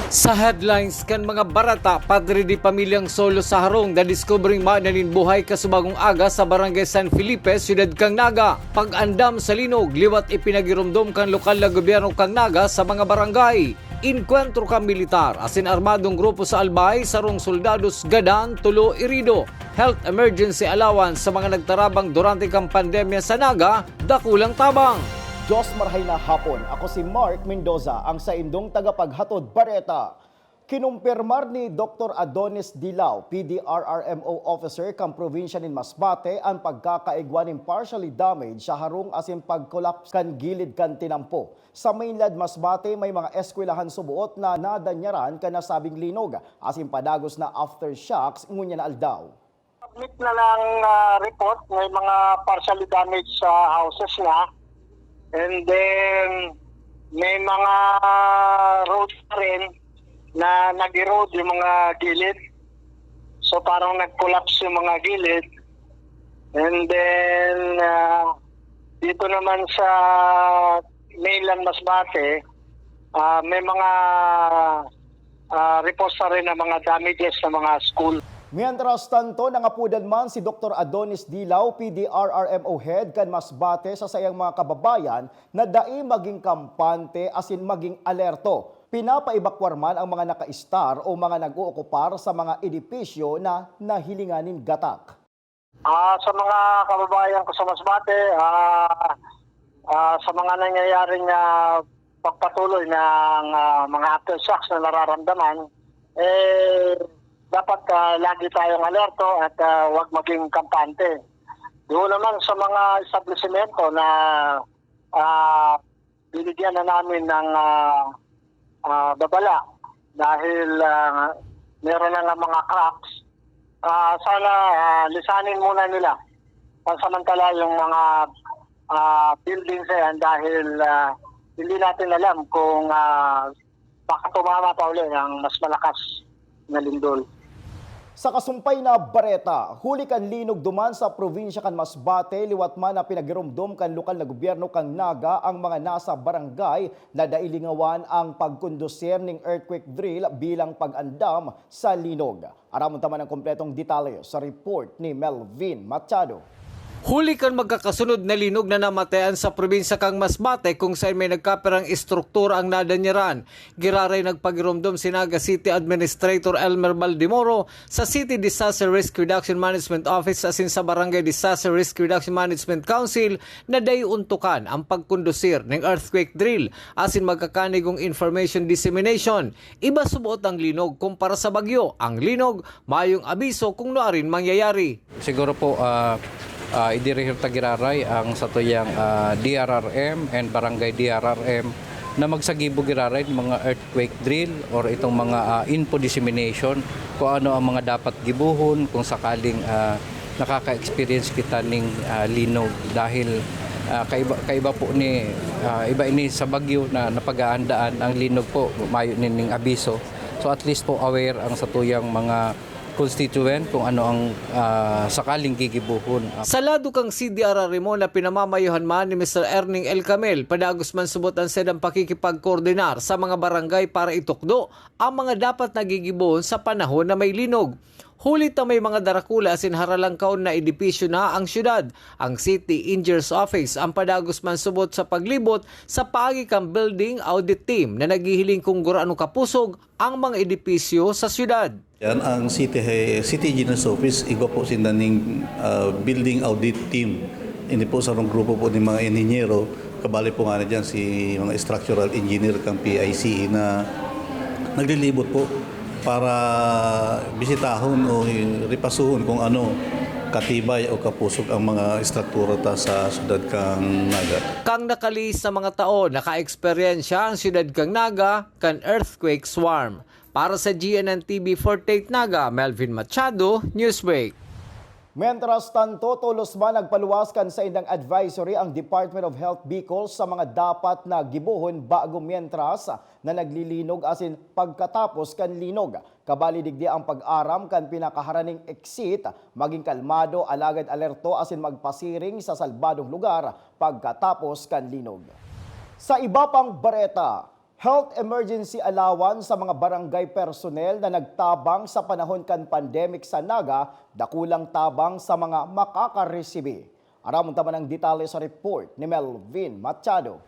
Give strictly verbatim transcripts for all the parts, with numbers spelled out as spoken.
Sa headlines kan mga bareta, padre de pamilyang solo sa harong, nadiskubring mayo na nin buhay kasubagong aga sa Barangay San Felipe, siyudad kan Naga. Pag-andam sa linog, liwat ipinagiromdom kan lokal na gobyerno kan Naga sa mga barangay. Inkwentro kan militar asin armadong grupo sa Albay, sarong soldados gadan, tulo irido. Health emergency allowance sa mga nagtarabang durante kan pandemya sa Naga, dakulang tabang. Diyos marhay na hapon. Ako si Mark Mendoza, ang saindong tagapaghatod bareta. Kinumpirmar ni Doktor Adonis Dilao, P D R R M O officer kan probinsya nin Masbate, an pagkakaigwa nin partially damaged sa harong asin pag-collapse kan gilid kan tinampo. Sa Mainland Masbate, may mga eskwelahan suboot na nadanyaran kan nasabing linog, asin padagos na aftershocks ngunyan na aldaw. Submit na lang, ah, report, may mga partially damaged sa houses na. And then, may mga road pa rin na nag-erode yung mga gilid. So, parang nag-collapse yung mga gilid. And then, ah, dito naman sa mainland Masbate, ah, may mga, ah, reports na rin ng mga damages sa mga school. Mientras tanto, nangapudan man si Doktor Adonis Dilao, P D R R M O head kan Masbate, sa saiyang mga kababayan na dai maging kampante asin maging alerto. Pinapaibakwar man ang mga nakaistar o mga nag-ookupar sa mga edipisyo na nahilingan nin gatak. Ah, sa mga kababayan ko sa Masbate, ah, ah, sa mga nangyayaring, ah, pagpatuloy ng, ah, mga aftershocks na nararamdaman, eh, dapat, ah, lagi tayong alerto at, ah, huwag maging kampante. Doon naman sa mga establisimento na, ah, binigyan na namin ng, ah, ah, babala dahil, ah, meron na nga mga cracks. Ah, sana, ah, lisanin muna nila pansamantala yung mga, ah, buildings na yan dahil, ah, hindi natin alam kung, ah, baka tumama pa uli ng mas malakas na lindol. Sa kasumpay na bareta, huli kan linog duman sa probinsya kan Masbate, liwat man na pinagiromdom kan lokal na gobyerno kan Naga ang mga nasa barangay na dai lingawan ang pagkondusir ning earthquake drill bilang pag-andam sa linog. Aramon ta man ang kompletong detalye sa report ni Melvin Machado. Huli kan magkakasunod na linog na namatayan sa probinsya kan Masbate, kung saen may nagkapirang estruktura ang nadanyaran, giraray nagpagiromdom si Naga City Administrator Elmer Baldemoro sa City Disaster Risk Reduction Management Office asin sa Barangay Disaster Risk Reduction Management Council na dai ontokan ang pagkondusir ning earthquake drill asin magkakanigong information dissemination. Iba suboot ang linog kumpara sa bagyo. Ang linog, mayong abiso kung nuarin mangyayari. Siguro po, ah, ah, idirihir ta giraray ang satuyang, ah, D R R M and Barangay D R R M na magsagibo giraray ng mga earthquake drill or itong mga, ah, info dissemination kung ano ang mga dapat gibohon kung sakaling, ah, nakaka-experience kita ning, ah, linog. Dahil, ah, kaiba, kaiba po ni, ah, iba ini sa bagyo na napag-aandaan, ang linog po, mayo nin ning abiso. So, at least po, aware ang satuyang mga constituent kung ano ang, ah, sakaling gigibohon. Sa lado kan C D R R M O na pinamamayohan man ni Mister Erning El Camel, padagos man subot an saindang pakikipagkoordinar sa mga barangay para itukdo ang mga dapat na gigibohon sa panahon na may linog. Huli ta may mga darakula asin haralangkaon na edipisyo na ang syudad. Ang City Engineers Office ang padagos man subot sa paglibot sa paagi kan building audit team na naghihiling kung gurano kapusog ang mga edipisyo sa syudad. Yan ang City, City Engineers Office, igwa po sinda ning, ah, building audit team. Ini po sarong grupo po ng mga inhinyero, kabali po nga na dyan si mga structural engineer kang P I C E na naglilibot po para bisitahon o ripasuhon kung ano katibay o kapusog ang mga estruktura ta sa syudad kang Naga. Kang nakalihis na mga taon, naka-eksperyensya ang syudad kang Naga kan earthquake swarm. Para sa G N N T V forty-eight Naga, Melvin Machado, Newsbreak. Mientras tanto, tolos man nagpaluwas kan saindang advisory ang Department of Health Bicol sa mga dapat na gibohon bago, mientras na naglilinog asin pagkatapos kan linog. Kabali digdi ang pag-aram kan pinakaharaning exit, maging kalmado alagad alerto asin magpasiring sa salbadong lugar pagkatapos kan linog. Sa iba pang bareta, Health emergency allowance sa mga barangay personnel na nagtabang sa panahon kan pandemic sa Naga, dakulang tabang sa mga makakaresibi. Aramon ta man ang detalye sa report ni Melvin Machado.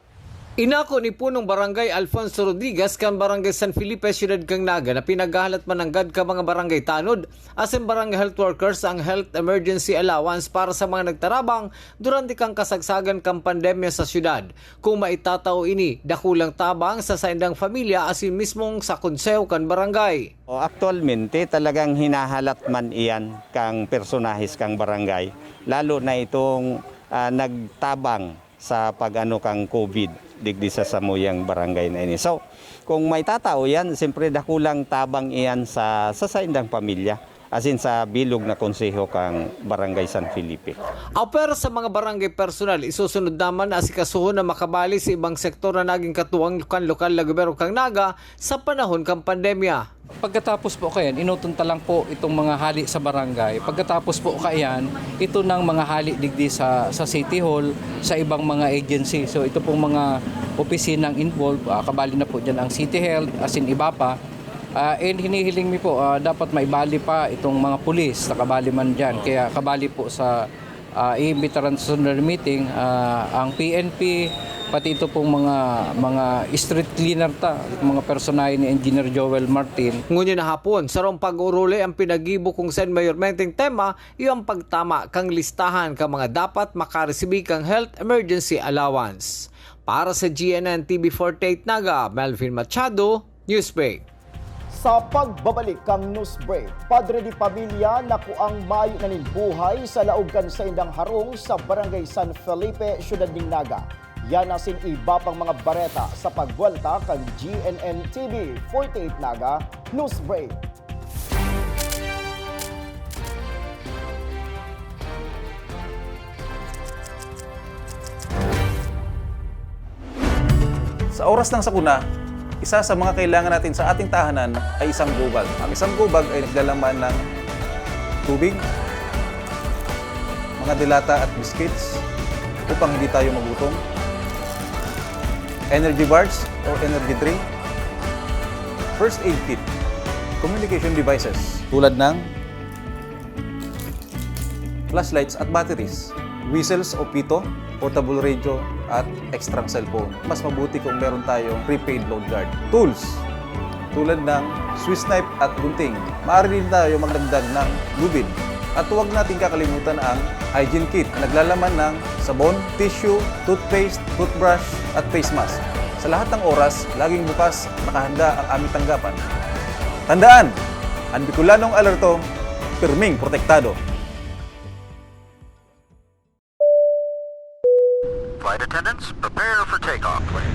Inako ni Punong Barangay Alfonso Rodriguez kan Barangay San Felipe, Siyudad kan Naga, na pinaghahalat man nanggad kan mga barangay tanod asin barangay health workers ang health emergency allowance para sa mga nagtarabang durante kan kasagsagan kan pandemya sa siyudad. Kung maitatao ini, dakulang tabang sa saindang pamilya asin mismong sa konseho kan barangay. O, aktualmente, talagang hinahalat man iyan kang personahes kang barangay, lalo na itong, ah, nagtabang sa pag-ano kang COVID digdi sa samuyang barangay na ini. So, kung maitatao yan, siyempre dakulang tabang iyan sa, sa saindang pamilya, asin sa bilog na konseho kang Barangay San Felipe. Apwera sa mga barangay personal, isusunod naman na asikasuhon na makabali sa ibang sektor na naging katuwang kan lokal na gobyerno kan Naga sa panahon kan pandemya. Pagkatapos po kayan, inutunta lang po itong mga hali sa barangay. Pagkatapos po kayan, ito nang mga hali digdi sa, sa City Hall, sa ibang mga agency. So, ito pong mga opisinang involved, ah, kabali na po dyan ang City Health, asin iba pa. Ah, and hinihiling mi po, ah, dapat maibali pa itong mga pulis na kabali man dyan. Kaya kabali po sa, ah, iimbitaran sa sunod na meeting, ah, ang P N P, pati ito pong mga, mga street cleaner ta, mga personahe ni Engineer Joel Martin. Ngunyan na hapon, sarong pag-oruli ang pinaggibo kung saen mayormenteng tema, iyo ang pagtama kang listahan kan mga dapat makaresibi kang health emergency allowance. Para sa G N N T V forty-eight Naga, Melvin Machado, Newsbreak. Sa pagbabalik kan Newsbreak, padre de pamilya nakuang mayo na nin buhay sa laog kan saindang harong sa Barangay San Felipe, Siyudad nin Naga. Yan asin iba pang mga bareta sa pagbuwelta kan G N N T V forty-eight Naga Newsbreak. Sa oras ng sakuna, isa sa mga kailangan natin sa ating tahanan ay isang gubag. Ang isang gubag ay naglalaman ng tubig, mga delata at biscuits upang hindi tayo magutom, energy bars or energy drink, first aid kit, communication devices tulad ng flashlights at batteries, whistles o pito, portable radio, at extrang cellphone. Mas mabuti kung meron tayong prepaid load guard. Tools, tulad ng Swiss knife at gunting. Maaari din tayo magdagdag ng lubid. At huwag nating kakalimutan ang hygiene kit na naglalaman ng sabon, tissue, toothpaste, toothbrush, at face mask. Sa lahat ng oras, laging bukas, nakahanda ang aming tanggapan. Tandaan, ang Bicolanong alerto, pirming protektado. Flight attendants, prepare for takeoff, please.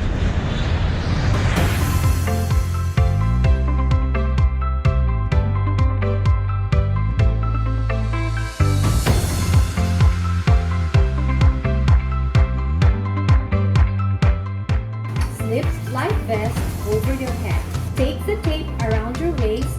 Slip life vest over your head. Take the tape around your waist.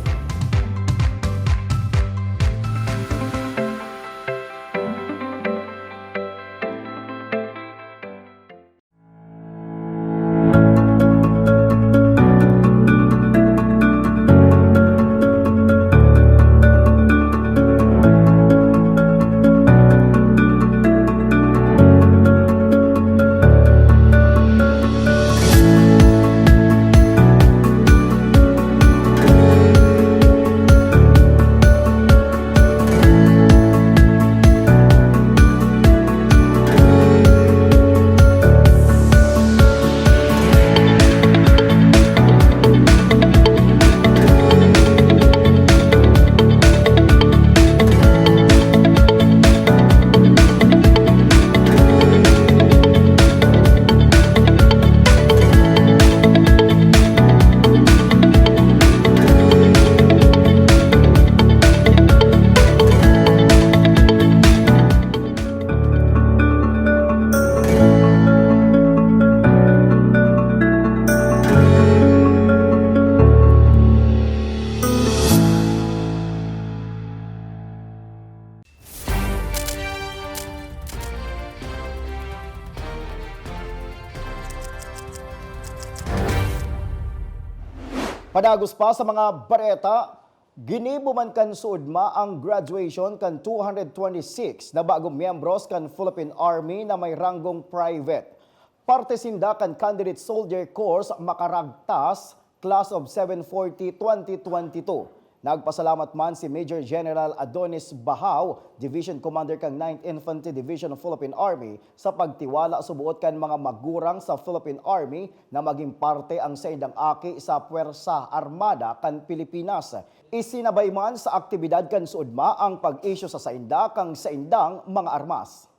Padagos pa sa mga bareta, ginibo man kan SUDMA ang graduation kan two hundred twenty-six na bagong miyembros kan Philippine Army na may ranggong private. Parte sinda kan Candidate Soldier Corps Makaragtas, Class of seven forty twenty twenty-two. Nagpasalamat man si Major General Adonis Bahao, Division Commander kan Ninth Infantry Division of Philippine Army, sa pagtiwala suboot kan mga magurang sa Philippine Army na maging parte ang saindang aki sa Pwersa Armada kan Pilipinas. Isinabay man sa aktibidad kan SUDMA ang pag-issue sa sainda kan saindang mga armas.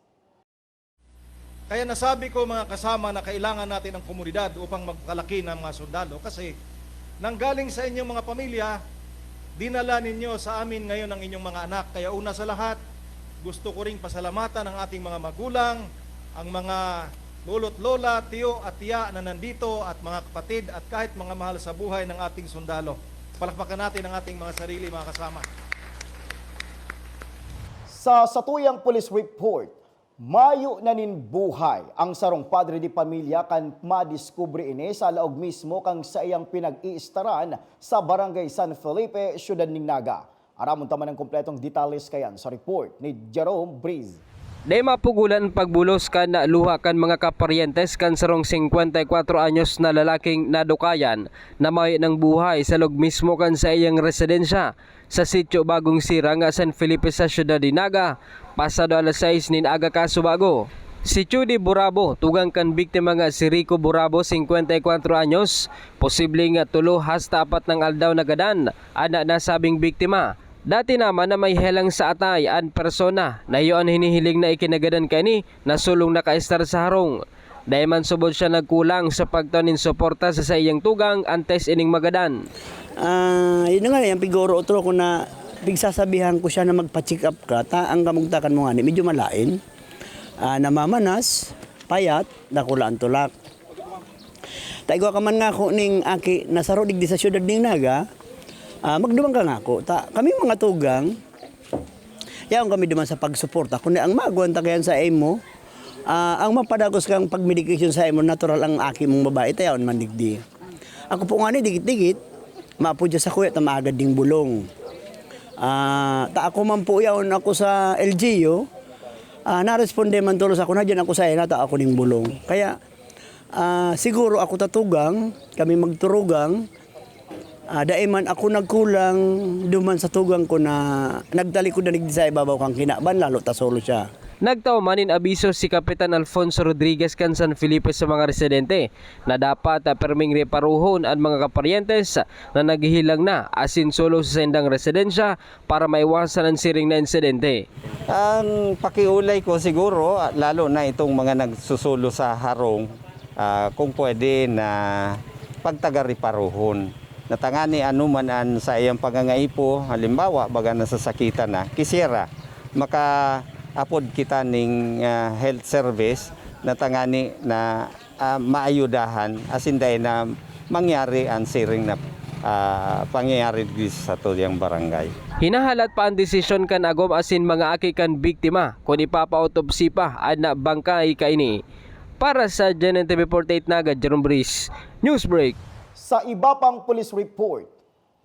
Kaya nasabi ko, mga kasama, na kailangan natin ang komunidad upang magkalaki ng mga sundalo. Kasi nanggaling sa inyong mga pamilya, dinala ninyo sa amin ngayon ang inyong mga anak. Kaya una sa lahat, gusto ko ring pasalamatan ang ating mga magulang, ang mga lolo't lola, tiyo at tiya na nandito, at mga kapatid, at kahit mga mahal sa buhay ng ating sundalo. Palakpakan natin ang ating mga sarili, mga kasama. Sa satuyang police report, mayo na nin buhay ang sarong padre de pamilya kan madiskubre ini sa laog mismo kan saiyang pinag-iistaran sa Barangay San Felipe, Siyudad nin Naga. Aramon ta man an kompletong detalles kaiyan sa report ni Jerome Breeze. Dai mapugolan an pagbulos kan luha kan mga kaparyentes kan sarong singkwenta y kwatro anyos na lalaking nadukayan na mayo nang buhay sa laog mismo kan saiyang residensya sa Sitio Bagong Sirang, San Felipe sa siyudad nin Naga, pasado alas sais nin aga kasubago. Si Chudy Burabo, tugang kan biktima nga si Rico Burabo, singkwenta y kwatro anyos, posibleng tulo hasta apat nang aldaw nagadan an nasabing biktima. Dati naman na may helang sa atay an persona na iyo an hinihiling na ikinagadan kaini na solong nakaestar sa harong. Dai man subod siya nagkulang sa pagtao nin suporta sa saiyang tugang antes ining magadan. Ah, yun na nga, yung pigoro otro ko na pigsasabihan ko siya na magpa-check up ka, ta ang kamugtakan mo ngani medyo malain. Ah, namamanas, payat, dakula ang tulak. Ta igwa ka man ngako ning aki na saro digdi sa siyudad ning Naga, ah, magduman ka ngako. Ta kami mga tugang, yaon kami duman sa pagsuporta. Kundi ang maagwan ta kayan sa imo, ah, ang mapadagos kang pagmedikasyon sa imo, natural ang aki mong babae, ta yaon man digdi. Ako po ngani, dikit-dikit, maapod siya sa kuya ta maagad ding bulong. Ah, ta ako man po yaon, ako sa L G U, ah, naresponde man tulos ako na diyan ako sa ina, ta ako ning bulong. Kaya, ah, siguro ako ta tugang, kami magturugang, ah, dai man ako nagkulang duman sa tugang ko na nagtalikod na digdi sa ibabaw kan kinaban, lalo ta solo siya. Nagtao man nin abiso si Kapitan Alfonso Rodriguez kan San Felipe sa mga residente na dapat, ah, perming reparohon an mga kaparyentes na naghihilang na asin solo sa saindang residensya para maiwasan an siring na insidente. Ang pakiolay ko siguro, lalo na itong mga nagsusulo sa harong, ah, kung pwede na pagtaga-reparohon. Na tangani ano man an saiyang pangangaipo, halimbawa, baga nasasakitan na, kisiera, makaapod kita ning, ah, health service na tangani na, ah, maayudahan, asin dai na mangyari an siring na, ah, pangyayari digdi sa satuyang barangay. Hinahalat pa an desisyon kan agom asin mga aki kan biktima kun ipapa-autopsy pa an bangkay kaini. Para sa G N N T V forty-eight Naga, Jerome Breeze, Newsbreak. Sa iba pang police report,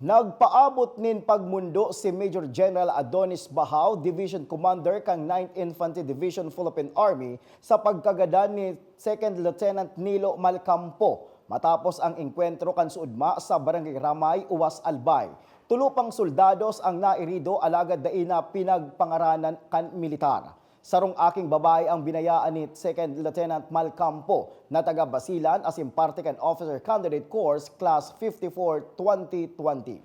nagpaabot nin pagmundo si Major General Adonis Bahao, Division Commander kan Ninth Infantry Division, Philippine Army, sa pagkagadan ni Second Lieutenant Nilo Malcampo matapos ang engkwentro kan SUDMA sa Barangay Ramay, Uwas, Albay. Tulo pang soldados ang nairido alagad dai na pinagpangaranan kan militar. Sarong aking babae ang binayaan ni Second Lieutenant Malcampo na taga Basilan asin parte kan Officer Candidate Course Class fifty-four twenty twenty.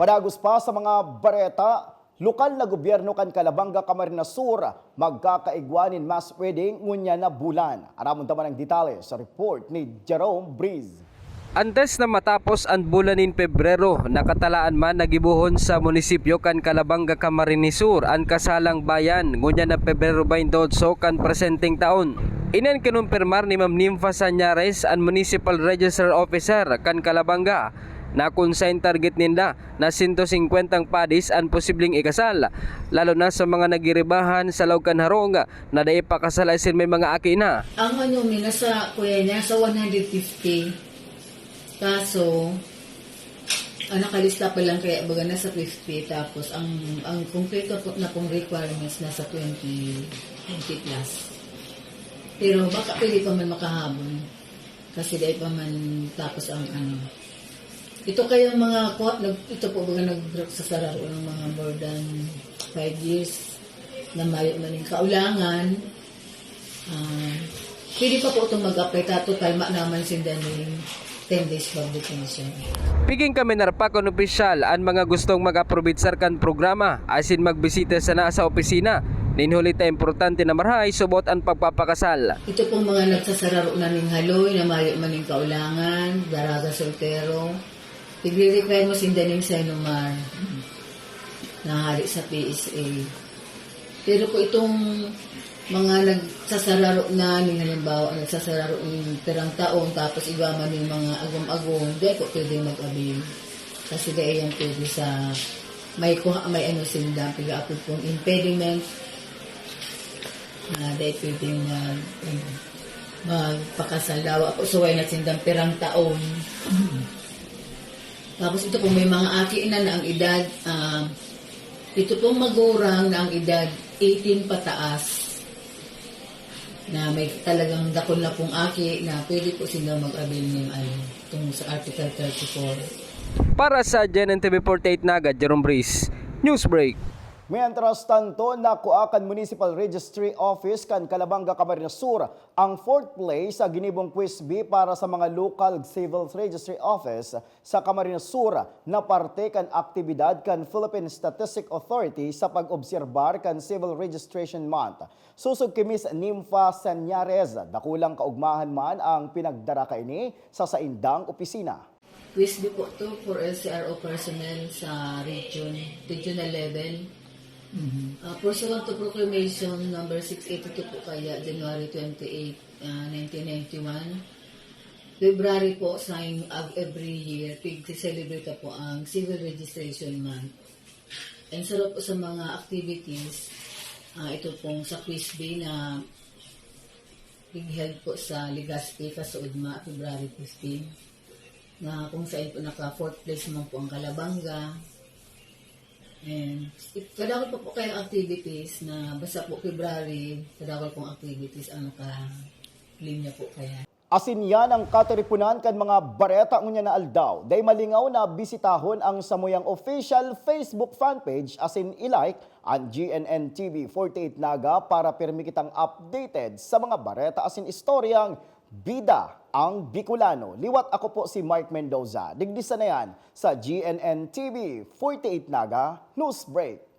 Padagos pa sa mga bareta, lokal na gobyerno kan Calabanga, Camarines Sur magkakaigwa nin mass wedding ngunyan na bulan. Aramon ta man ang detalye sa report ni Jerome Breeze. Antes na matapos an bulan nin Pebrero, nakatalaan man na gibohon sa munisipyo kan Calabanga, Camarines Sur an kasalang bayan ngunyan na Pebrero twenty-eight kan presenteng taon. Ini an kinumpirmar ni Ma'am Nympha Sañares, an Municipal Registrar Officer kan Calabanga, na kun sa target ninda na sento singkwentang padis an posibleng ikasal, lalo na sa mga nagiribahan sa laog kan harong na dai pa kasal asin may mga aki na. Ang ano mi, nasa, kuya niya, sa one hundred fifty. Kaso, Ang nakalista pa lang kaya baga nasa fifty, tapos ang, ang kompleto po na pong requirements nasa twenty, twenty plus. Pero baka pwede pa man makahabol. Kasi dahil pa man tapos ang ano. Ito kayang mga kuha, nag, ito po baga nagsasararo ng mga more than five years na mayo man yung kaulangan. Ah, pwede pa po itong mag-apply, tato kalma naman sinda ning ten days publication. Piging kami narpakon opisyal an mga gustong mag-aprobitsar kan programa asin magbisita sana sa opisina. Nin huli ta importante na marahay subot an pagpapakasal. Ito pong mga nagsasararo na ning haloy na mayo man ning kaulangan, daraga soltero, tigre-require mo sinda ning Senomar na hari sa P S A. Pero kung itong mga nagsasararo na, ning halimbawa, nagsasararo ng pirang taon, tapos iba man yung mga agom-agom, di po pwede mag-avail. Kasi di yan pwede sa may kuha, may ano sinda, pigaapod pong impediment na di pwede mag, ano, magpakasal daw. Ako, suway na sindang pirang taon. Tapos ito po, may mga aki na na ang edad, ah, ito pong magurang na ang edad eighteen pataas, na may talagang dakul na pong aki na pwede po sila mag-avail ng ano, itong sa Article thirty-four. Para sa G N N T V forty-eight Naga, Jerome Breeze, Newsbreak. Mientras tanto, nakua kan Municipal Registry Office kan Calabanga, Camarines Sur, ang fourth place sa ginibong quiz bee para sa mga local Civil Registry Office sa Camarines Sur na parte kan aktibidad kan Philippine Statistic Authority sa pag-obserbar kan Civil Registration Month. Sosog ki Miss Nympha Señares, dakulang kaugmahan man ang pinagdara kaini sa saindang opisina. Quiz bee po to for L C R O personnel sa region, regional level. Uh, pursuant to Proclamation number six eighty-two po kaya, January twenty-eight, uh, nineteen ninety-one, February po, sa of every year, pig-celebrate po ang Civil Registration Month. And sarap po sa mga activities, uh, ito pong sa quiz bee na being held po sa Legazpi, Casoodma, February fifteen, na kung saan po naka fourth place naman po ang Calabanga. And kadakol pa po kayang activities na basta po February, kadakol pong activities ang nakalinya po kaya. Asin yan ang katiriponan kan mga bareta ngunyan na aldaw. Dai malingaw na bisitahon ang samuyang official Facebook fanpage asin i-like an G N N T V forty-eight Naga para pirmi kitang updated sa mga bareta asin istoryang bida ang Bicolano. Liwat ako po si Mark Mendoza. Digdi sana yan sa G N N T V forty-eight Naga News Break.